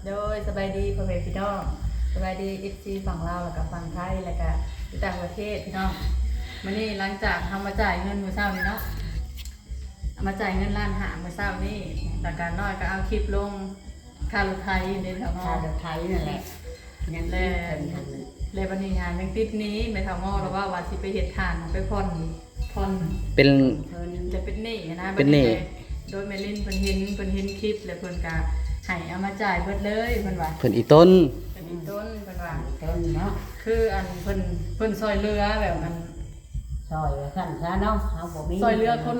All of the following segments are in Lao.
ໂດຍ ສະບາຍດີພໍ່ແມ່ພີ່ນ້ອງ ສະບາຍດີ ເອັຟຊີ ຝັ່ງລາວ ແລ້ວກະຝັ່ງໄທ ແລ້ວກະຢູ່ຕ່າງປະເທດພີ່ນ້ອງ. ມື້ນີ້ຫຼັງຈາກເຮົາມາຈ່າຍເງິນມື້ເຊົ້ານີ້ເນາະ ມາຈ່າຍເງິນລ້ານຫ້າມື້ເຊົ້ານີ້ ແລ້ວກະນ້ອຍກະເອົາຄລິບລົງຄ່າລົດໄຖເດ້ ເຮົາ ຄ່າລົດໄຖນັ້ນແຫຼະ ຍັງ ແລະ ຕິດເພິ່ນຫັ້ນ ແລະບັດນີ້ຫາຍັງຕິດໜີ້ ແມ່ເຖົ້າງໍລະເວົ້າວ່າຊິໄປເຮັດທານ ໄປຜ່ອນ ຜ່ອນ ເປັນ ເພິ່ນຈະເປັນໜີ້ຫັ້ນນະ ເປັນໜີ້ ໂດຍແມ່ລິນເພິ່ນເຫັນ ເພິ່ນເຫັນຄລິບ ແລ້ວເພິ່ນກະໃຫ້ເອົາມາຈ່າຍເບິດເລີຍ ເພິ່ນວ່າ ເພິ່ນອີ່ຕົນ ເພິ່ນອີ່ຕົນ ເພິ່ນວ່າ ອີ່ຕົນເນາະ ຄືອັນເພິ່ນ ເພິ່ນຊ່ອຍເຫຼືອແບບອັນ ຊ່ອຍວ່າຊັ້ນຊະເນາະ ເຮົາບໍ່ມີ ຊ່ອຍເຫຼືອຄົນ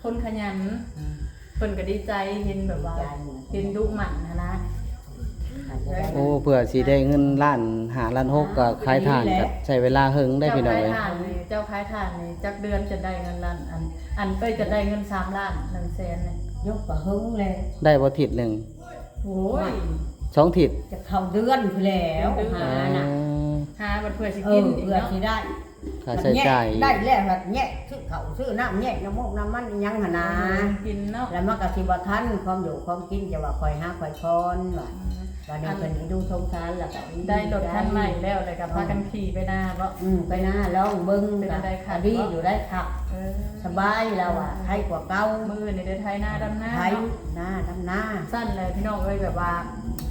ຄົນຂະຫຍັນ ອືມ ເພິ່ນກະດີໃຈ ເຫັນແບບວ່າ ດີໃຈ ເຫັນດຸໝັ່ນຫັ້ນນະ ໂອ້ ເພື່ອຊິໄດ້ເງິນລ້ານຫ້າ ລ້ານຫົກ ກະຂາຍຖ່ານກະໃຊ້ເວລາເຫິງໄດ໋ພີ່ນ້ອງເອີຍ. ເຈົ້າຂາຍຖ່ານນີ້ ເຈົ້າຂາຍຖ່ານນີ້ຈັກເດືອນຈະໄດ້ເງິນລ້ານ ອັນ ອັນ ເອີຍ ຈະໄດ້ເງິນສາມລ້ານໜຶ່ງແສນນີ້? ຍົກກະເຫິງແລ້ວ ໄດ້ບໍ່ທິດໜຶ່ງ? ໂອ້ຍ ສອງທິດ ຈະເຂົ້າເດືອນພຸ້ນແລ້ວ ເດືອນ ຫານະ ອໍ ຫາບັດເພື່ອຊິກິນ ເອີ ເພື່ອຊິໄດ້ ຄ່າໃຊ້ຈ່າຍ ໄດ້ແລ້ວ ແຍກຊື້ເຂົ້າຊື້ນ້ຳ ແຍກນ້ຳມົກນ້ຳມັນອີ່ຫຍັງຫັ້ນນາ ກິນເນາະ ແລ້ວມັນກະຊິບໍ່ທັນຄວາມຢູ່ຄວາມກິນ ຈະວ່າຂ້ອຍຫາຂ້ອຍຜ່ອນວ່າ ອືມ ບາດນີ້ເພິ່ນເປັນດູສົງສານ ແລ້ວກະໄດ້ລົດຄັນໃໝ່ແລ້ວ ແລ້ວກະພາກັນຂີ່ໄປນາເບາະ ອືມ ໄປນາລອງເບິ່ງ ເປັນຈັ່ງໃດ ກະດີຢູ່ໄດ໋ ຄັກ ເອີ ສະບາຍ ລາວວ່າ ເອີ ໄຄກວ່າເກົ່າ ມື້ນີ້ໄດ້ໄຖນາດຳນາ ໄຖນາດຳນາ ຊັ້ນແຫຼະພີ່ນ້ອງເອີຍ ແບບວ່າ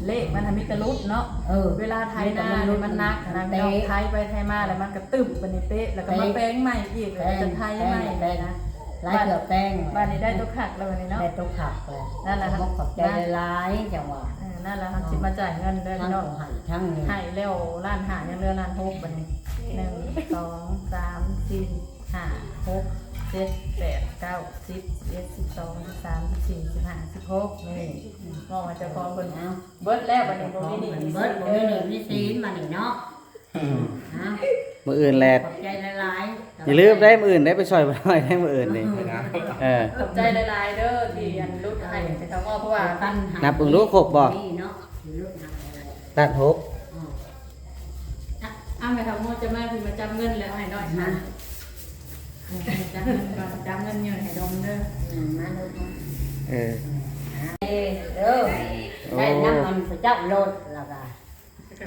ເລກມັນມີແຕ່ຫຼຸດເນາະ ເອີ ເວລາໄຖນານີ້ມັນໜັກຫັ້ນນະ ພີ່ນ້ອງ ໄຖໄປໄຖມາແລ້ວມັນກະຕຶບ ບາດນີ້ເຕະ ແລ້ວກະມາແປງໃໝ່ອີກ ແລ້ວກະໄຖໃໝ່ນະ ຫຼາຍເທື່ອແປງ ບາດນີ້ໄດ້ໂຕຄັກແລ້ວບາດນີ້ເນາະ ໄດ້ໂຕຄັກແລ້ວ ນັ້ນແຫຼະ ຂອບໃຈຫຼາຍໆ ຈັ່ງວ່າ ເອີ ນັ້ນແຫຼະ ເຮົາຊິມາຈ່າຍເງິນເດີພີ່ນ້ອງ ທັງໃຫ້ແລ້ວລ້ານຫ້າ ຍັງເຫຼືອລ້ານຫົກ ບາດນີ້ ໜຶ່ງ ສອງ ສາມ ສີ່ ຫ້າ ຫົກ ເຈັດ ແປດ ເກົ້າ ສິບ ສິບເອັດ ສິບສອງ ສິບສາມ ສິບສີ່ ສິບຫ້າ ສິບຫົກ ນີ້ ມອບໃຫ້ເຈົ້າຂອງເພິ່ນ ເອົາ ເບິດແລ້ວ ບາດນີ້ບໍ່ມີໜີ້ມີສິນ ເບິດ ບໍ່ມີໜີ້ມີສິນ ບາດນີ້ເນາະ ອືມ ເອົາ ມື້ອື່ນແຫຼະ ຂອບໃຈຫຼາຍໆ ຢ່າລືມໄດ໋ ມື້ອື່ນໄດ້ໄປຊ່ອຍບໍ່ນ້ອຍໄດ້ ມື້ອື່ນນີ້ ເອີ ຂອບໃຈຫຼາຍໆເດີ ທີ່ອັນຫຼຸດໃຫ້ແມ່ເຖົ້າງໍ ເພາະວ່າ ນັບເບິ່ງດູຄົບບໍ່? ນີ້ເນາະ ຫຼຸດໃຫ້ແລ້ວ ລ້ານຫົກ ອືມ ອ່ະ ແມ່ເຖົ້າງໍຈະມາພີ່ມາຈັບເງິນແລ້ວໃຫ້ນ້ອຍ ມາ ເອີ ຈັບເງິນກ່ອນ ຈັບເງິນຍືນໃຫ້ດົມເດີ ອືມ ມາເດີ ເອີ ເອີ ໂອ້ ໄດ້ນຳອັນພະເຈົ້າໂລດ ແລ້ວກະ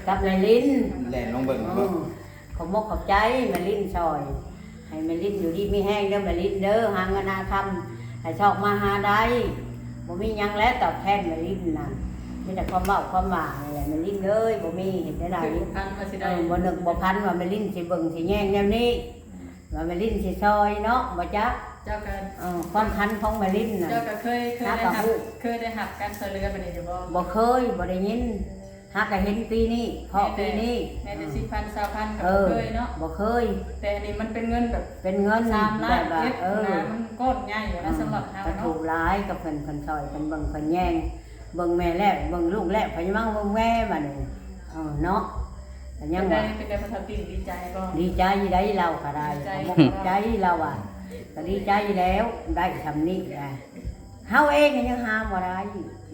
ກັບແມ່ລິນ ແລ່ນລົງເບິ່ງ ເອີ ເນາະ ຂອບມົກຂອບໃຈແມ່ລິນຊ່ອຍ ໃຫ້ແມ່ລິນຢູ່ດີມີແຮງເດີແມ່ລິນເດີ ຫາເງິນຫາຄຳ ໃຫ້ຊອກມາຫາໄດ້ ບໍ່ມີຫຍັງແຫຼະຕອບແທນແມ່ລິນນັ້ນ ມີແຕ່ຄວາມເວົ້າຄວາມວ່ານີ້ແຫຼະ ແມ່ລິນເອີຍ ບໍ່ມີເຮັດແນວໃດ ເອີ ບໍ່ນຶກບໍ່ຝັນວ່າແມ່ລິນຊິເບິ່ງຊິແຍງແນວນີ້ ວ່າແມ່ລິນຊິຊ່ອຍເນາະ ບໍ່ຈັກ ເຈົ້າກະ ເອີ ຄວາມພັນຂອງແມ່ລິນນະ ເຈົ້າກະເຄີຍ ເຄີຍໄດ້ຮັບ ເຄີຍໄດ້ຮັບການຊ່ວຍເຫຼືອແບບນີ້ຢູ່ບໍ່? ບໍ່ເຄີຍ ບໍ່ໄດ້ຍິນ ຫາກະເຫັນປີນີ້ ເພາະປີນີ້ ແມ້ແຕ່ສິບພັນ ຊາວພັນກະບໍ່ເຄີຍເນາະ ບໍ່ເຄີຍ ແຕ່ອັນນີ້ມັນເປັນເງິນແບບ ເປັນເງິນສາມລ້ານ ແບບວ່າ ເອີ ນະ ມັນກ້ອນໃຫຍ່ຢູ່ນະ ສຳລັບເຮົາເນາະ ກະຖືກຫຼາຍ ກະເພິ່ນ ເພິ່ນຊ່ອຍ ເພິ່ນເບິ່ງ ເພິ່ນແຍງ ເບິ່ງແມ່ແລ້ວ ເບິ່ງລູກແລ້ວ ເພິ່ນຍັງມາເບິ່ງແມ່ບາດນີ້ ເອີ ເນາະ ກະຍັງວ່າ ເປັນໃດ ເປັນໃດພໍ່ເຖົ້າຕິ່ງ ດີໃຈບໍ່? ດີໃຈໄດ໋ ລາວກະໄດ້ ດີໃຈ ຂອບໃຈລາວວ່າ ກະດີໃຈແລ້ວ ໄດ້ຊ່ຳນີ້ລະ ເຮົາເອງກະຍັງຫາບໍ່ໄດ້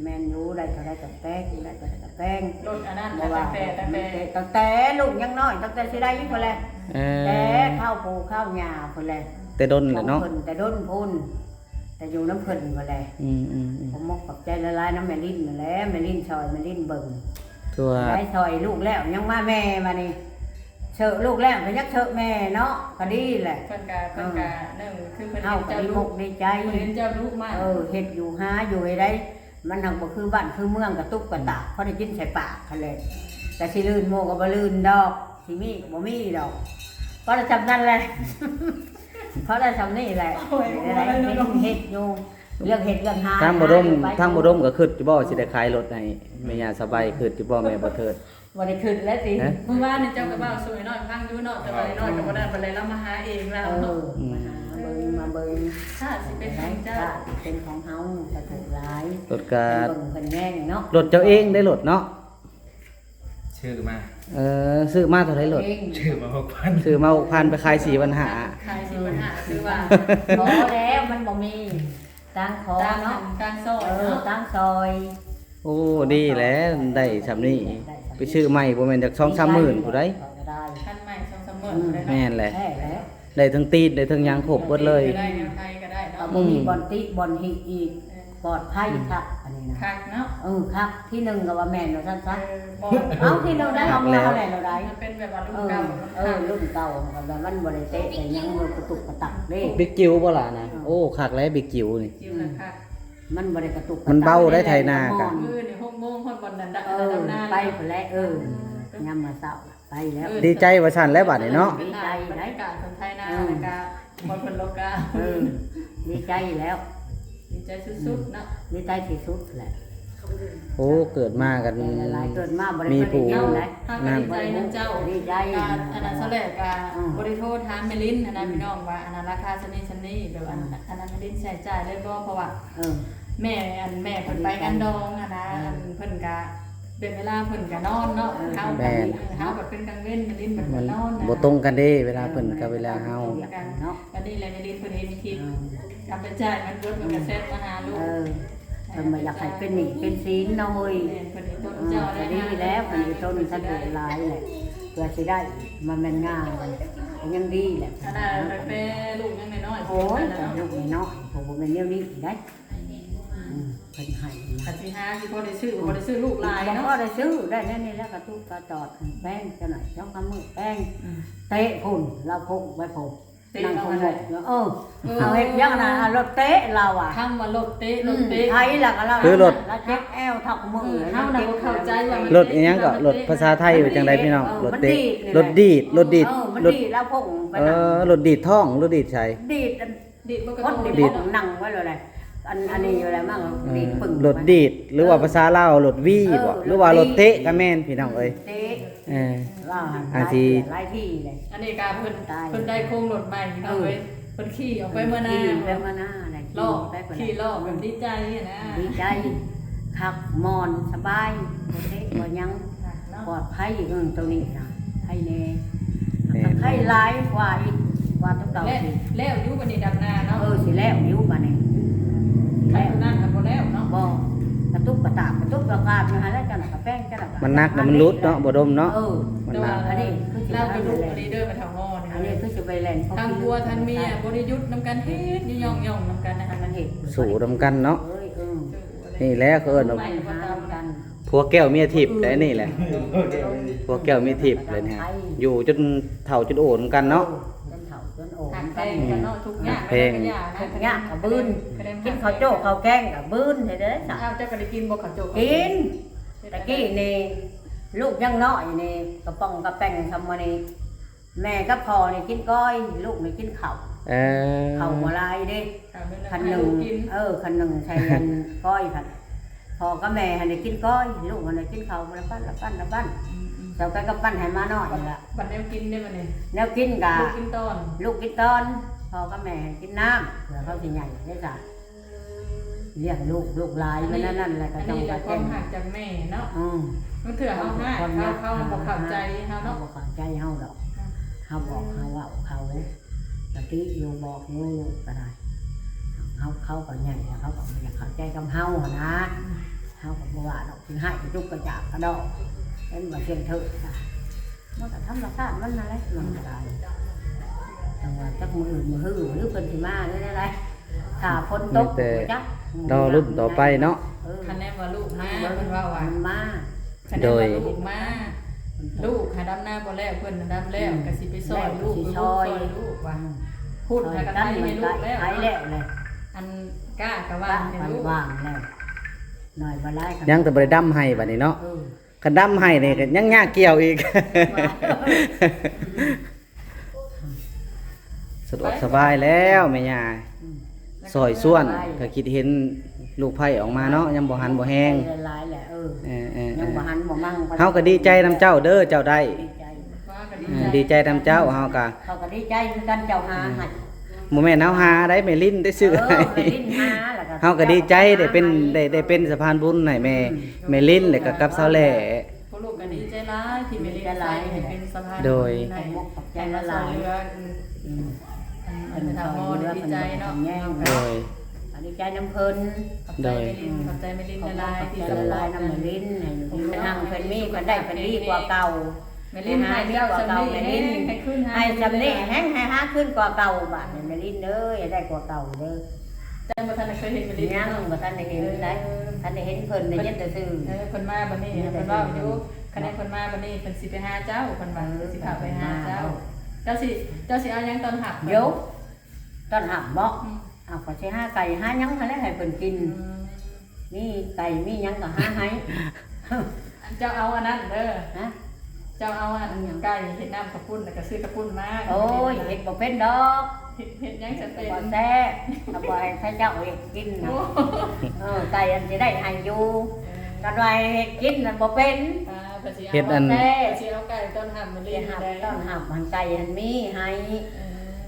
ແມ່ນຢູ່ ໄດ້ເທົ່າໃດກະແປງ ໄດ້ເທົ່າໃດກະແປງ ລົດອັນນັ້ນ ບໍ່ວ່າ ຕັ້ງແຕ່ ຕັ້ງແຕ່ ຕັ້ງແຕ່ລູກຍັງນ້ອຍ ຕັ້ງແຕ່ຊິໄດ້ພຸ້ນແຫຼະ ເອີ ແຕ່ຄາວປູ່ຄາວຍ່າພຸ້ນແຫຼະ ແຕ່ດົນແຫຼະເນາະ ຂອງເພິ່ນແຕ່ດົນພຸ້ນ ແຕ່ຢູ່ນຳເພິ່ນພຸ້ນແຫຼະ ອືມໆໆ ຂອບມົກຂອບໃຈຫຼາຍໆ ນຳແມ່ລິນຫັ້ນແຫຼະ ແມ່ລິນຊ່ອຍ ແມ່ລິນເບິ່ງ ຄືວ່າ ໄດ້ຊ່ອຍລູກແລ້ວ ຍັງມາແມ່ບາດນີ້ ເຊີະລູກແລ້ວກະຢາກເຊີະແມ່ເນາະ ກະດີແຫຼະ ເພິ່ນກະ ເພິ່ນກະ ເອີ ໜຶ່ງຄືເພິ່ນເຫັນເຈົ້າດຸ ເຮົາກະດີອົກດີໃຈ ເພິ່ນເຫັນເຈົ້າດຸມາກ ເອີ ເຮັດຢູ່ຫາຢູ່ໃຫ້ໄດ້ ມັນຫາກບໍ່ຄືບ້ານຄືເມືອງ ກະຕຸກກະຕາກ ພໍໄດ້ກິນໃສ່ປາກຫັ້ນແຫຼະ ກະຊິລື່ນໝູ່ກະບໍ່ລື່ນດອກ ຊິມີກະບໍ່ມີດອກ ພໍໄດ້ຊ່ຳນັ້ນແຫຼະ ພໍໄດ້ຊ່ຳນີ້ແຫຼະ ໂອ້ຍ ເຮັດ ເຮັດຢູ່ ເລື່ອງເຮັດເລື່ອງຫາ ທາງບໍ່ດົມ ທາງບໍ່ດົມກະຄຶດຢູ່ບໍ່ ຊິໄດ້ຂາຍລົດໃຫ້ແມ່ຍ່າສະໄບ ຄຶດຢູ່ບໍ່ແມ່ບໍ່ເທີດ? ບໍ່ໄດ້ຄຶດແລ້ວຕິ ຮະ? ມື້ວານນີ້ເຈົ້າກະເວົ້າສູ່ນ້ອຍຟັງຢູ່ເນາະ ແຕ່ວ່ານ້ອຍກະບໍ່ໄດ້ປານໃດ ລາວມາຫາເອງລາວເນາະ ເອີ ອືມ ມາຫາເບິ່ງ ມາເບິ່ງ ຖ້າຊິເປັນຂອງເຈົ້າ ຖ້າຊິເປັນຂອງເຮົາ ສາທຸຫຼາຍ ລົດກະ ເພິ່ນເບິ່ງເພິ່ນແຍງເນາະ ລົດເຈົ້າເອງໄດ໋ ລົດເນາະ ຊື້ມາ ເອີ ຊື້ມາເທົ່າໃດລົດ? ເອງ ຊື້ມາຫົກພັນ ຊື້ມາຫົກພັນ ໄປຂາຍສີ່ພັນຫ້າ ຂາຍສີ່ພັນຫ້າ ຄືວ່າ ພໍແລ້ວ ມັນບໍ່ມີ ຕ່າງຂໍເນາະ ຕ່າງຊ່ອຍ ເອີ ເນາະ ຕ່າງຊ່ອຍ ໂອ້ ດີແລ້ວ ໄດ້ຊ່ຳນີ້ ໄດ້ຊ່ຳນີ້ ໄປຊື້ໃໝ່ບໍ່ແມ່ນຈັກສອງສາມໝື່ນພຸ້ນໃດ໋ ຄັນໃໝ່ສອງສາມໝື່ນພຸ້ນໃດ໋ ແມ່ນແຫຼະ ແທ້ແລ້ວ ໄດ້ທັງຕີນ ໄດ້ທັງຫຍັງຄົບເບິດເລີຍ ໄດ້ແນວໃດກະໄດ້ເນາະ ອືມ ບໍ່ມີບ່ອນຕິບ່ອນຫິອີກ ເອີ ປອດໄພຄັກອັນນີ້ນະ ຄັກເນາະ ເອີ ຄັກ ທີໜຶ່ງກໍວ່າແມ່ນວ່າຊັ້ນຊະ ເອີ ບໍ່ ເອົາ ທີໜຶ່ງໄດ້ ເອົາເມືອເຮົາແລ້ວໄດ໋ ມັນເປັນແບບວ່າລຸ້ນເກົ່າ ເອີ ເອີ ລຸ້ນເກົ່າ ແຕ່ວ່າມັນບໍ່ໄດ້ເຕະໄດ້ຫຍັງ ມັນກະຕຸກກະຕັກເດ້ ບິກຈິວບໍ່ລະນະ ເອີ ໂອ້ ຄັກແລ້ວບິກຈິວນີ້ ຈິວນະ ອືມ ຄັກ ມັນບໍ່ໄດ້ກະຕຸກກະຕັກ ມັນເບົາໄດ້ໄຖນາກະ ມື້ນີ້ຫົກໂມງຮອດບ່ອນນັ້ນດະ ເອີ ໄປພຸ້ນແຫຼະ ເອີ ເອີ ຍາມມື້ເຊົ້າ ໄປແລ້ວ ເອີ ດີໃຈວ່າຊັ້ນແລ້ວບາດນີ້ເນາະ ດີໃຈໄດ໋ ການໄຖນາ ເອີ ແລ້ວກະບໍ່ເພິ່ນໂລກາ ເອີ ດີໃຈແລ້ວ ດີໃຈສຸດໆເນາະ ອືມ ດີໃຈທີ່ສຸດແຫຼະ ໂອ້ ເກີດມາກັນ ເກີດມາບໍ່ໄດ້ ມີຜູ້ ເຄີຍໄດ້ຍິນໃດ໋ ເຮົາກໍດີໃຈນຳເຈົ້າ ດີໃຈ ກະອັນນັ້ນຊະແຫຼະ ກະ ອືມ ບໍ່ໄດ້ໂທຖາມແມ່ລິນຫັ້ນນະ ອືມ ພີ່ນ້ອງວ່າ ອັນນັ້ນລາຄາສ່ຳນີ້ສ່ຳນີ້ ແບບວ່າ ອືມ ອັນນັ້ນແມ່ລິນໃຊ້ຈ່າຍເລີຍບໍ່ ເພາະວ່າ ເອີ ແມ່ ອັນແມ່ເພິ່ນໄປງານດອງຫັ້ນນະ ເອີ ອັນເພິ່ນກະ ເປັນເວລາເພິ່ນກະນອນເນາະ ເອີ ເຮົາ ແມ່ນ ເອີ ເຮົາບັດເປັນກາງເວັນ ແມ່ລິນເພິ່ນກະນອນນະ ມັນບໍ່ຕົງກັນເດ້ ເວລາເພິ່ນກັບເວລາເຮົາ ເອີ ມັນບໍ່ຕົງກັນເນາະ ອັນນີ້ແຫຼະແມ່ລິນເພິ່ນເຫັນຄລິບ ເອີ ກັບໄປຈ່າຍມັນເບິດ ເພິ່ນກະແຊັດມາຫາລູກ ເອີ ເພິ່ນບໍ່ຢາກໃຫ້ເປັນໜີ້ເປັນສິນເນາະເຮີຍ ແມ່ນ ເພິ່ນອີຕົນເຈົ້າ ເອີ ແລ້ວ ກະດີແລ້ວ ເພິ່ນອີຕົນສັກຫຼາຍແຫຼະ ເພື່ອຊິໄດ້ມາແມ່ນງາມ ກະຍັງດີແຫຼະ ຂະໜາດໄປແປລູກຍັງນ້ອຍໆ ໂອ້ຍ ລູກນ້ອຍໆ ບໍ່ແມ່ນແນວນີ້ໄດ໋ ອືມ ເພິ່ນໃຫ້ນະ ກະຊິຫາຊິພໍໄດ້ຊື້ ບໍ່ໄດ້ຊື້ລູກຫຼາຍເນາະ ບໍ່ພໍໄດ້ຊື້ ໄດ້ແນວນີ້ແລ້ວກະຕຸກກະຕອດ ແປງຈັກໜ້ອຍ ສອງສາມມື້ແປງ ອືມ ເຕະພຸ້ນ ລາວພົກໄວ້ພຸ້ນ ເຕະ ນັ່ງຄົງໝົກ ເອີ ເອີ ເອົາເຮັດຫຍັງນະ ລົດເຕະລາວອະ ຄຳວ່າລົດເຕະ ອືມ ລົດເຕະ ໄທລະກະລາວ ຄືລົດ ລາວເຈັບແອວທັກມື້ ເອີ ເຮົານະບໍ່ເຂົ້າໃຈວ່າ ລົດອີ່ຫຍັງກໍ ລົດພາສາໄທວ່າຈັ່ງໃດພີ່ນ້ອງ ເອີ ລົດເຕະ ມັນດີດ ລົດດີດ ລົດດີດ ເອີ ມັນດີດ ລາວພົງໄປ ເອີ ນຳ ລົດດີດທ້ອງ ລົດດີດໃສ ດີດອັນ ດີດບໍ່ກະ ຄົນດີດ ດີດ ນັ່ງໄວ້ແລ້ວແຫຼະ ອັນ ອັນນີ້ຢູ່ແລ້ວມັນ ເອີ ດີດປຶ້ງ ລົດດີດ ຫຼືວ່າ ເອີ ພາສາລາວລົດວີ ເອີ ບໍ່ ຫຼືວ່າລົດເຕະ ລົດຕີ ກະແມ່ນ ພີ່ນ້ອງເອີຍ ເຕະ ເອີ ວ່າຫັ້ນ ອັນທີ່ ຫຼາຍທີແຫຼະ ອັນນີ້ກະເພິ່ນ ຕາຍ ເພິ່ນໄດ້ໂຄງລົດໃໝ່ ພີ່ນ້ອງເອີຍ ເອີ ເພິ່ນຂີ່ອອກໄປເມືອນາ ຂີ່ໄປເມືອນາແຫຼະ ລອບ ຂີ່ໄປພຸ້ນແຫຼະ ຂີ່ລອບແບບດີໃຈຫັ້ນນະ ດີໃຈ ຄັກ ມ່ວນ ສະບາຍ ບໍ່ເຕະບໍ່ຫຍັງ ເນາະ ປອດໄພ ເອີ ໂຕນີ້ນະ ໄພແດ່ ແມ່ນ ໄພຫຼາຍກວ່າອີກ ກວ່າໂຕເກົ່າ ແລ້ວ ອີກ ແລ້ວຢູ່ບາດນີ້ດຳນາເນາະ ເອີ ຊິແລ້ວຢູ່ບາດນີ້ ຄັນໂຕນັ້ນນະບໍ່ແລ້ວເນາະ ບໍ່ ກະຕຸກກະຕາກ ກະຕຸກກະກາບຢູ່ຫັ້ນແຫຼະ ຈັ່ງກະແປງ ຈັ່ງກະ ມັນໜັກນະ ມັນຫຼຸດເນາະ ບໍ່ດົມເນາະ ເອີ ມັນໜັກ ແຕ່ວ່າອັນນີ້ຄືຊິ ລາວກະດຸອັນນີ້ເດີ ແມ່ເຖົ້າງໍນີ້ ອັນນີ້ຄືຊິໄປແລ່ນ ທັງຜົວທັງເມຍບໍ່ໄດ້ຢຸດນຳກັນ ເຮັດຢູ່ຍ່ອງໆນຳກັນນະ ມັນເຮັດ ສູ້ນຳກັນເນາະ ເອີຍ ເອີ ນີ້ແຫຼະເຂົາເອີ້ນວ່າ ຜົວແກ້ວເມຍທິບແຫຼະນີ້ແຫຼະ ຜົວແກ້ວເມຍທິບແຫຼະນີ້ ຢູ່ຈົນເຖົ້າຈົນໂອນຳກັນເນາະ ເອີ ຈົນເຖົ້າຈົນໂອນນຳກັນ ຮັກແພງກັນເນາະ ທຸກຍາກ ຮັກແພງ ທຸກຍາກກະບືນ ກິນເຂົ້າໂຈ້ເຂົ້າແກງກະບືນ ເຮັດໄດ້ຊະ ອ້າວ ເຈົ້າກະໄດ້ກິນບໍ່ເຂົ້າໂຈ້ ກິນ ແຕ່ກີ້ນີ້ ລູກຍັງນ້ອຍນີ້ ກະປ໋ອງກະແປ໋ງຊ່ຳມື້ນີ້ ແມ່ກັບພໍ່ນີ້ກິນກ້ອຍ ລູກນີ້ກິນເຂົ້າ ເອີ ເຂົ້າບໍ່ຫຼາຍເດ້ ເຂົ້າມື້ໜຶ່ງ ຄັນໜຶ່ງ ໃຫ້ລູກກິນ ເອີ ຄັນໜຶ່ງໃສ່ອັນກ້ອຍຫັ້ນ ພໍ່ກັບແມ່ຫັ້ນໄດ້ກິນກ້ອຍ ລູກຫັ້ນໄດ້ກິນເຂົ້າ ລະປັ້ນ ລະປັ້ນ ລະປັ້ນ ອືມໆ ເຈົ້າກະກະປັ້ນໃຫ້ໝານ້ອຍນີ້ລະ ບັດແນວກິນເດ້ບັດນີ້ ແນວກິນກະ ລູກກິນຕອນ ລູກກິນຕອນ ພໍ່ກັບແມ່ໃຫ້ກິນນ້ຳ ເພື່ອເຂົາຊິໃຫຍ່ໄດ້ຊະ ລ້ຽງລູກ ລູກຫຼາຍ ອັນນີ້ ມັນອັນນັ້ນແຫຼະ ກະຕ້ອງ ອັນນີ້ແຫຼະຄວາມຮັກຈາກແມ່ເນາະ ອືມ ບາງເທື່ອເຮົາຮ້າຍ ເຂົາ ເຂົາບໍ່ເຂົ້າໃຈເຮົາເນາະ ເຂົາບໍ່ເຂົ້າໃຈເຮົາດອກ ເຮົາບອກເຮົາເວົ້າເຂົາ ກະຕິຢູ່ ບອກຢູ່ ກະໄດ້ ເຮົາ ເຂົາກະໃຫຍ່ແລ້ວ ເຂົາກະບໍ່ຢາກເຂົ້າໃຈກັບເຮົາຫັ້ນນະ ເຮົາກະບໍ່ວ່າດອກ ຊິໃຫ້ກະຈຸກກະຈາກກະດອກ ເຫັນວ່າສ່ຽງເທີ ມັນກະທຳມະຊາດມັນຫັ້ນແຫຼະ ມັນກະໄດ້ ຈັ່ງວ່າຈັກມື້ອື່ນມື້ຮື ຫຼືເພິ່ນຊິມາ ຫຼືແນວໃດ ຖ້າຝົນຕົກ ມີແຕ່ ບໍ່ຈັກ ລໍລຸ້ນຕໍ່ໄປເນາະ ເອີ ຄັນແນມວ່າລູກມາ ເພິ່ນເວົ້າວ່າ ມັນມາ ຄັນແນມວ່າ ໂດຍ ລູກມາ ລູກຫາດຳນາບໍ່ແລ້ວ ເພິ່ນຫາດຳແລ້ວ ອືມ ກະຊິໄປຊ່ອຍລູກ ໄປຮຸກຊ່ອຍລູກວ່າ ອືມ ພຸດຫາກະໄຖໃຫ້ລູກແລ້ວ ໄຖແລ້ວແຫຼະ ອັນກ້າກະຫວ່ານໃຫ້ລູກ ກ້າກະຫວ່ານແລ້ວ ໜ້ອຍບໍ່ຫຼາຍ ຍັງແຕ່ບໍ່ໄດ້ດຳໃຫ້ບາດນີ້ເນາະ ເອີ ຄັນດຳໃຫ້ນີ້ກະຍັງຍາກກ່ຽວອີກ ສະດວກສະບາຍແລ້ວແມ່ຍ່າ ອືມ ຊ່ອຍຊວນ ກະຄິດເຫັນລູກໃພ້ອອກມາເນາະ ຍັງບໍ່ຫັນບໍ່ແຮງ ຫຼາຍແຫຼະ ເອີ ເອີ ເອີ ຍັງບໍ່ຫັນບໍ່ມັ່ງ ເຮົາກະດີໃຈນຳເຈົ້າເດີ ເຈົ້າໄດ້ ດີໃຈ ເອີ ດີໃຈນຳເຈົ້າ ເຮົາກະ ເຮົາກະດີໃຈຄືກັນ ເຈົ້າຫາໃຫ້ ບໍ່ແມ່ນເຮົາຫາໄດ໋ ແມ່ລິນໄດ້ຊື້ໃຫ້ ເອີ ແມ່ລິນຫາ ແລ້ວກະ ເຮົາກະດີໃຈໄດ້ເປັນ ໄດ້ ໄດ້ເປັນສະພານບຸນໃຫ້ແມ່ ອືມ ແມ່ລິນ ແລ້ວກະກັບສາວແຫຼ້ ພວກລູກກະດີໃຈຫຼາຍທີ່ແມ່ລິນໃຊ້ໃຫ້ເປັນສະພານ ໂດຍ ໃຫ້ ຂອບໃຈຫຼາຍໆ ໃຫ້ມາຊ່ວຍເຫຼືອ ອືມ ອັນ ອັນເຖົ້າງໍນີ້ດີໃຈເນາະ ໂດຍ ກະດີໃຈນຳເພິ່ນ ຂອບໃຈແມ່ລິນ ໂດຍ ຂອບໃຈແມ່ລິນຫຼາຍໆ ທີ່ຊ່ວຍ ຂອບໃຈຫຼາຍໆນຳແມ່ລິນ ໃຫ້ຢູ່ດີມີແຮງ ເພິ່ນມີ ເພິ່ນໄດ້ ເພິ່ນດີກວ່າເກົ່າ ແມ່ລິນໃຫ້ເຈົ້າສ່ຳນີ້ແຮງ ໃຫ້ຄືນຫາ ໃຫ້ສ່ຳນີ້ແຮງ ໃຫ້ຫາຄືນກວ່າເກົ່າ ບາດນີ້ແມ່ລິນເອີຍ ໃຫ້ໄດ້ກວ່າເກົ່າເດີ ຍັງບໍ່ທັນໄດ້ເຄີຍເຫັນມາລິນ ຍັງບໍ່ທັນໄດ້ເຫັນໃດ. ເອີ ທັນໄດ້ເຫັນເພິ່ນ ໄດ້ຍິນແຕ່ຊື່. ເອີ ເພິ່ນມາບັດນີ້ ເພິ່ນເວົ້າຢູ່ ຄັນແມ່ນເພິ່ນມາບັດນີ້ ເພິ່ນຊິໄປຫາເຈົ້າ ເພິ່ນວ່າ ເອີ ຊິພາໄປຫາເຈົ້າ. ເຈົ້າຊິ ເຈົ້າຊິເອົາຫຍັງຕ້ອນຮັບເພິ່ນ? ໂຢ ຕ້ອນຮັບບໍ? ອືມ ເອົາ ກໍຊິຫາໄກ່ຫາຫຍັງຫັ້ນແຫຼະໃຫ້ເພິ່ນກິນ. ອືມ ມີໄກ່ມີຫຍັງກໍຫາໃຫ້. ອັນເຈົ້າເອົາອັນນັ້ນເດີ ຮະ? ເຈົ້າເອົາອັນ ອັນຫຍັງ? ໄກ່ເຮັດນ້ຳເຂົ້າປຸ້ນ ແລ້ວກໍຊື້ເຂົ້າປຸ້ນມາ. ໂອ້ຍ ເຮັດບໍ່ເປັນດອກ. ເຮັດ ເຮັດຫຍັງຊັ້ນເປັນ? ບໍ່ແຊບ ຖ້າບໍ່ໃຫ້ເຂົາເຈົ້າເຮັດກິນນະ. ໂອ້ ເອີ ໄກ່ອັນຊິໄດ້ໃຫ້ຢູ່ ເອີ ຄັນວ່າໃຫ້ເຮັດກິນນັ້ນບໍ່ເປັນ. ອ່າ ເພິ່ນຊິເອົາ ເຮັດອັນ ເພິ່ນຊິເອົາໄກ່ຕ້ອນຮັບມາຫຼິ້ນ ຊິຮັບ ໄດ້ ຕ້ອນຮັບຫັ້ນ ໄກ່ຫັ້ນມີໃຫ້. ເອີ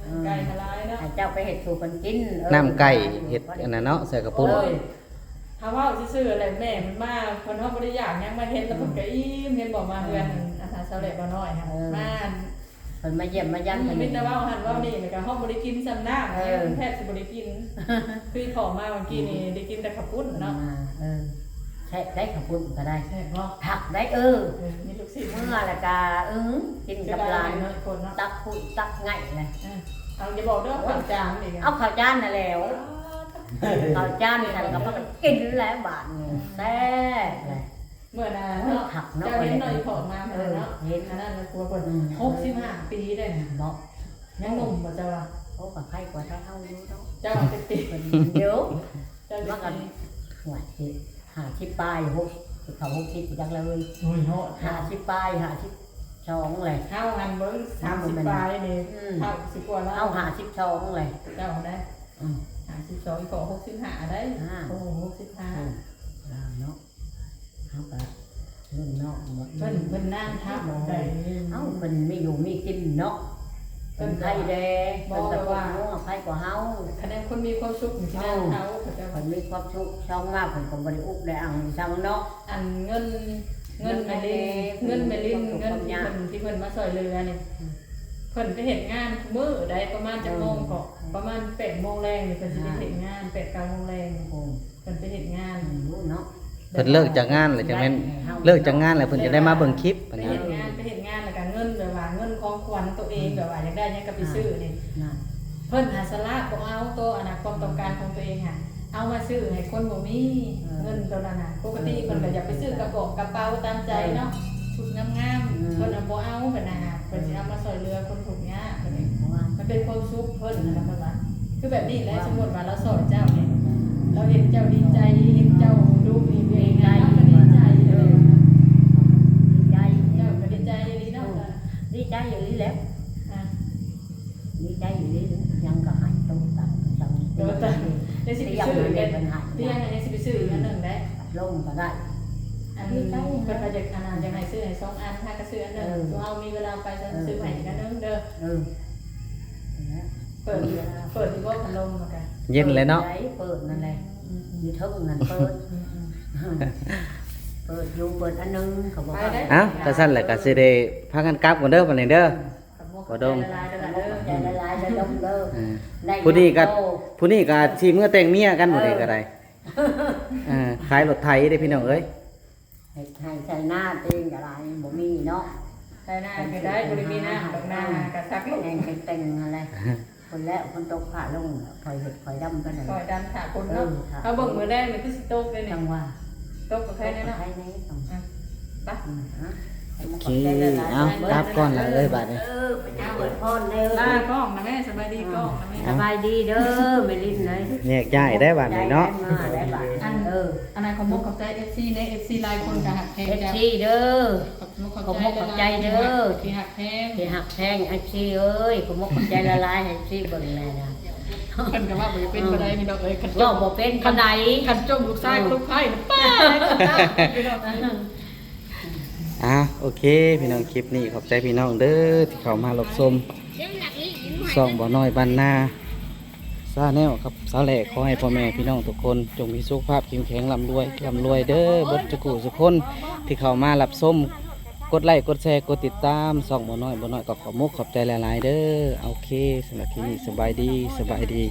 ເອີ ໄກ່ກໍຫຼາຍເນາະ ໃຫ້ເຈົ້າໄປເຮັດສູ່ເພິ່ນກິນ. ເອີ ນ້ຳໄກ່ເຮັດອັນນັ້ນເນາະ ໃສ່ເຂົ້າປຸ້ນ. ໂອ້ຍ ຖ້າເວົ້າຊື່ໆແຫຼະ ແມ່ມັນມາ ເພິ່ນ ເຮົາບໍ່ໄດ້ຢາກຫຍັງ ມາເຫັນແລ້ວ ອືມ ເພິ່ນກໍອີ່ມ. ເຫັນບໍ່ ມາເຮືອນ ອືມ ອັນ ອັນ ອັນ ຊາວແຫຼະບໍ່ນ້ອຍຫັ້ນ ເອີ ມາ ເພິ່ນມາຢ້ຽມມາຢາມ ອືມ ເພິ່ນ ມີແຕ່ເວົ້າຫັ້ນເວົ້ານີ້ ແລ້ວກໍເຮົາບໍ່ໄດ້ກິນຊ້ຳນ້ຳ ເອີ ແທບຊິບໍ່ໄດ້ກິນ ຄືພໍ່ມາເມື່ອກີ້ນີ້ ອືມ ໄດ້ກິນແຕ່ເຂົ້າປຸ້ນເນາະ. ເອີ ແຊບໄດ໋ ເຂົ້າປຸ້ນກໍໄດ້ ແຊບບໍ່? ຄັກໄດ໋. ເອີ ເອີ ມີລູກຊີ້ນ ເມື່ອແລ້ວກໍ ອື ກິນກັບຫຼານ ຕັກຄຸຍຕັກໄງ່ແຫຼະ. ເອີ ເອົາ ຢ່າບອກເດີ ເອົາເຂົ້າຈານອີກ ເອົາເຂົ້າຈານຫັ້ນແຫຼ້ວ. ເຂົ້າຈານຊັ້ນກໍພາກັນກິນແຫຼະບາດນີ້ ແຊບແຫຼະ. ເມື່ອນັ້ນເນາະ ຄັກເນາະ ເຈົ້າເຫັນເນາະ ອີ່ພໍ່ມາເມື່ອນັ້ນເນາະ. ເອີ ເຫັນ ອັນນັ້ນລະຜົວເພິ່ນ ອືມ ຫົກສິບຫ້າປີໄດ໋ນະ. ເນາະ ຍັງໜຸ່ມບໍ່ເຈົ້າວ່າ? ໂອ້ ກໍໄຄກວ່າໄທເຮົາຢູ່ເນາະ. ເຈົ້າຈັກປີ? ເພິ່ນ ໂອ້ ເຈົ້າຈັກປີ? ວ່າຊິຫ້າສິບປາຍ ຫົກ ຊິເຂົ້າຫົກສິບຈັກແລ້ວເອີຍ. ໂອ້ຍ ຮອດ ຫ້າສິບປາຍ ຫ້າສິບສອງແຫຼະ. ເຮົາຫັ້ນເບິ່ງ ສາມສິບປາຍນີ້ ອືມ ເທົ່າຊິກວ່າລາວ. ເຮົາຫ້າສິບສອງແຫຼະ. ເຈົ້າໄດ໋? ອືມ ຫ້າສິບສອງ ອີ່ພໍ່ຫົກສິບຫ້າໄດ໋. ອ່າ ໂອ້ ຫົກສິບຫ້າ ອືມ ລາວເນາະ. ເຮົາກໍລຸ້ນນ້ອງເນາະ ເພິ່ນ ເພິ່ນນາງທັບໄດ້. ເອົ້າ ເພິ່ນມີຢູ່ມີກິນເນາະ ເພິ່ນໄຄແດ່. ບໍ່ ເພິ່ນກໍ ແບບວ່າ ໂອ້ ໄຄກວ່າເຮົາ. ຄັນແມ່ນຄົນມີຄວາມສຸກ ມັນຊິນາງເທົ່າ ເອີ ເຂົາເຈົ້າ ເພິ່ນມີຄວາມສຸກ ຊອງມາເພິ່ນກໍບໍ່ໄດ້ອຸກໄດ້ອັ່ງອີ່ສັງເນາະ. ອັນເງິນ ເງິນແມ່ລິນ ເງິນແມ່ລິນ ເງິນທີ່ເພິ່ນ ທີ່ເພິ່ນມາຊ່ອຍເຫຼືອນີ້ ອືມ ເພິ່ນໄປເຮັດງານມື້ໃດ ປະມານຈັກໂມງເກາະ? ເອີ ປະມານແປດໂມງແລງນີ້ ເພິ່ນຊິໄປເຮັດງານ ອ່າ ແປດເກົ້າໂມງແລງ. ໂອ້ ເພິ່ນໄປເຮັດງານ ອືມ ເນາະ. ເພິ່ນເລີກຈາກງານແລ້ວຈັ່ງແມ່ນ ເລີກຈາກງານແລ້ວເພິ່ນຈະໄດ້ມາເບິ່ງຄລິບ ໄປເຮັດງານ ໄປເຮັດງານແລ້ວກໍເງິນ ແບບວ່າເງິນຂອງຂວັນຕົວເອງ ອືມ ແບບວ່າຢາກໄດ້ຫຍັງກໍໄປຊື້ນີ້ ອ່າ ເພິ່ນຫາສະຫຼະບໍ່ເອົາໂຕ ອັນນະ ຄວາມຕ້ອງການຂອງຕົວເອງຫັ້ນ ເອົາມາຊື້ໃຫ້ຄົນບໍ່ມີ ເອີ ເງິນໂຕນັ້ນນະ. ປົກກະຕິ ເອີ ເພິ່ນກໍຢາກໄປຊື້ກະປອງກະເປົາຕາມໃຈເນາະ ເອີ ຊຸດງາມໆ ອືມ ເພິ່ນເອົາບໍ່ເອົາ ເພິ່ນນະ ເພິ່ນຊິເອົາມາຊ່ອຍເຫຼືອຄົນທຸກຍາກ ເພິ່ນເອງ ເພາະວ່າມັນເປັນຄວາມສຸກເພິ່ນນະ ເພິ່ນວ່າ. ຄືແບບນີ້ແຫຼະ ສົມມຸດວ່າລາວຊ່ອຍເຈົ້ານີ້ ລາວເຫັນເຈົ້າດີໃຈ ເຫັນເຈົ້າລຸກນີ້ເອງ ລາວກໍດີໃຈ ເອີ ດີໃຈ ເຈົ້າກໍດີໃຈອີ່ຫຼີເນາະ. ເອີ ດີໃຈອີ່ຫຼີແຫຼະ ອ່າ ດີໃຈອີ່ຫຼີ ຫຍັງກໍໃຫ້ຕົກຕ່ຳ ໄດ້ຊິໄປຊື້ ຕຽງ ໄດ້ຊິໄປຊື້ອີກອັນໜຶ່ງໄດ້ ລົງກໍໄດ້. ອັນ ດີໃຈ ເພິ່ນວ່າຢາກ ອັນນັ້ນ ຢາກໃຫ້ຊື້ໃຫ້ສອງອັນ ຫາກໍຊື້ອັນໜຶ່ງ ເອີ ເຮົາມີເວລາໄປ ເອີ ຊື້ໃຫ້ອີກອັນໜຶ່ງເດີ. ເອີ ນັ້ນແຫຼະ ເປີດ ເປີດຢູ່ບໍ່ພັດລົມ? ມັນກະເຢັນແຫຼະເນາະ ເປີດນັ້ນແຫຼະ ອືມໆ ຢູ່ເທິງນັ້ນເປີດ ອືມໆ ເປີດຢູ່ ເປີດອັນໜຶ່ງກໍບໍ່ ໄປເດ້ ເອົ້າ ຖ້າຊັ້ນແຫຼະກໍຊິໄດ້ພາກັນກັບກ່ອນເດີ ບັດນີ້ເດີ ອືມ ບໍ່ດົງ ຂອບໃຈຫຼາຍໆເດີ ຂອບໃຈຫຼາຍໆເດີ ເອີ ຜູ້ນີ້ກໍ ຜູ້ນີ້ກໍຊິເມືອແຕ່ງເມຍກັນ ເອີ ຜູ້ນີ້ກໍໄດ້ ເອີ ຂາຍລົດໄຖເດ້ພີ່ນ້ອງເອີຍ. ເຮັດໄຮ່ໄຖນາເອງກໍຫຼາຍ ບໍ່ມີເນາະ ໄຖນາກໍໄດ້ ບໍ່ໄດ້ມີນ້ຳດອກ ນາກໍສັກລູກ ແຫ້ງແຕ່ງຫັ້ນແຫຼະ ຝົນແລ້ວ ຝົນຕົກຟ້າລົງ ຄ່ອຍເຮັດຄ່ອຍດຳໄປນັ້ນ ຄ່ອຍດຳຖ້າຝົນເນາະ ເອີ ຖ້າ ເຮົາເບິ່ງມື້ແລງນີ້ຄືຊິຕົກເດ້ນີ້ ຈັ່ງວ່າ ຕົກກໍໄຄແນ່ເນາະ ຕົກກໍໄຄແນ່ ອ່ະ ໄປ ອືມ ອ່ະ ໂອເຄ ເອົາ ກັບກ່ອນລະເອີຍ ບາດນີ້ ເອີ ໄປເປີດພອນເດີ ລາກ້ອງນະແມ່ ສະບາຍດີກ້ອງນະແມ່ ສະບາຍດີເດີ ແມ່ລິນເອີຍ ແຍກຍ້າຍໄດ້ບາດນີ້ເນາະ ມາໄດ້ບາດ ອັນ ເອີ ອັນນັ້ນ ຂອບມຸກຂອບໃຈເອັຟຊີເດ້ ເອັຟຊີຫຼາຍຄົນກໍຮັກແພງເຈົ້າ ເອັຟຊີເດີ ຂອບມຸກຂອບໃຈເດີ ທີ່ຮັກແພງ ທີ່ຮັກແພງເອັຟຊີເອີຍ ຂອບມຸກຂອບໃຈຫຼາຍໆ ເອັຟຊີເບິ່ງແນ່ນະ ເພິ່ນກໍເວົ້າບໍ່ເປັນປານໃດ ອືມ ພີ່ນ້ອງເອີຍ ຄັນເວົ້າບໍ່ເປັນປານໃດ ຄັນຈົ່ມລູກຊາຍ ອືມ ລູກໄພ້ ປ້າ ພີ່ນ້ອງເອີຍ ອ່າ ໂອເຄ ພີ່ນ້ອງ ຄລິບນີ້ຂອບໃຈພີ່ນ້ອງເດີ ທີ່ເຂົ້າມາຮັບຊົມຊ່ອງບໍ່ນ້ອຍບ້ານນາ Channel ກັບສາວແຫຼ້ ຂໍໃຫ້ພໍ່ແມ່ພີ່ນ້ອງທຸກຄົນ ຈົ່ງມີສຸຂະພາບເຂັ້ມແຂງ ລ່ຳລວຍ ລ່ຳລວຍເດີ ເບິດທຸກຜູ້ທຸກຄົນທີ່ເຂົ້າມາຮັບຊົມ ກົດໄລ້ ກົດແຊ ກົດຕິດຕາມຊ່ອງບໍ່ນ້ອຍ ບໍ່ນ້ອຍກໍຂອບມຸກຂອບໃຈຫຼາຍໆເດີ. ໂອເຄ ສຳລັບຄລິບນີ້ ສະບາຍດີ ສະບາຍດີ.